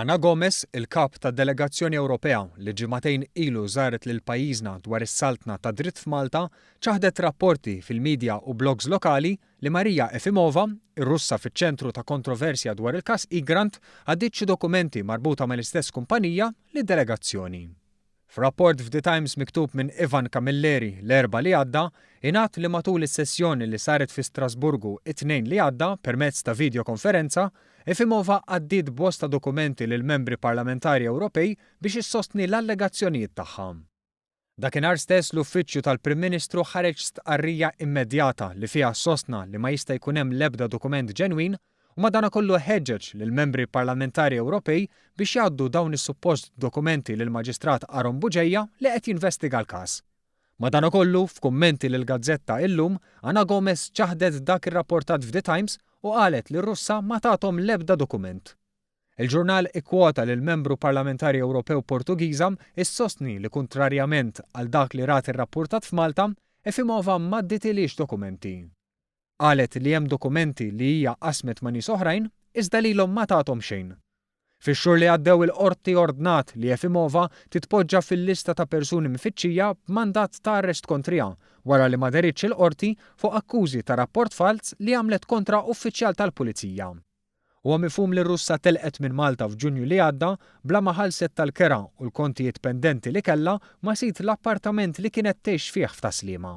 Ana Gomes, il-Kap tad-Delegazzjoni Ewropea li ġimagħtejn ilu żaret lil pajjiżna dwar is-saltna tad-dritt f'Malta, ċaħdet rapporti fil-midja u blogs lokali li Maria Efimova, ir-Russa fiċ-ċentru ta' kontroversja dwar il-każ Egrant, għaddiet xi dokumenti marbuta mal-istess kumpanija lid-delegazzjoni. F'rapport f'The Times miktub minn Ivan Camilleri l-Erbgħa li għadda, ingħad li matul is-sessjoni li saret fi Strasburgu t-Tnejn li għadda permezz ta' videokonferenza, Efimova għaddiet bosta dokumenti lill-membri parlamentari Ewropej biex issostni l-allegazzjonijiet tagħha. Dakinhar stess l-Uffiċċju tal-Prim Ministru ħareġ stqarrija immedjata li fiha sostna li ma jista' jkun hemm l-ebda dokument ġenwin u madanakollu ħeġġeġ lill-Membri Parlamentari Ewropej biex jgħaddu dawn is-suppost dokumenti lill-Maġistrat Aaron Bugeja li qed jinvestiga l-każ. Madanakollu, f'kummenti lill-gazzetta Illum, Ana Gomes ċaħdet dak irrapportat f'The Times u qalet li r-Russa ma tathom l-ebda dokument. Il-ġurnal ikkwota lill-Membru Parlamentari Ewropew Portugiża issostni li kuntrarjament għal dak li rat irrappurtat f'Malta, Efimova m'għadditilhiex dokumenti. Qalet li hemm dokumenti li hija qasmet ma' nies oħrajn, iżda lilhom ma tathom xejn. Fix-xhur li għaddew il-Qorti ordnat li Efimova titpoġġa fil-lista ta' persuni mfittxija b'mandat ta' arrest kontriha wara li ma dehritx il-Qorti fuq akkużi ta' rapport falz li għamlet kontra uffiċjal tal-Pulizija. Huwa mifhum li r-Russa telqet minn Malta f'Ġunju li għadda bla ma ħallset tal-kera u l-kontijiet pendenti li kellha ma' sid l-appartament li kienet tgħix fih f'Tas-Sliema.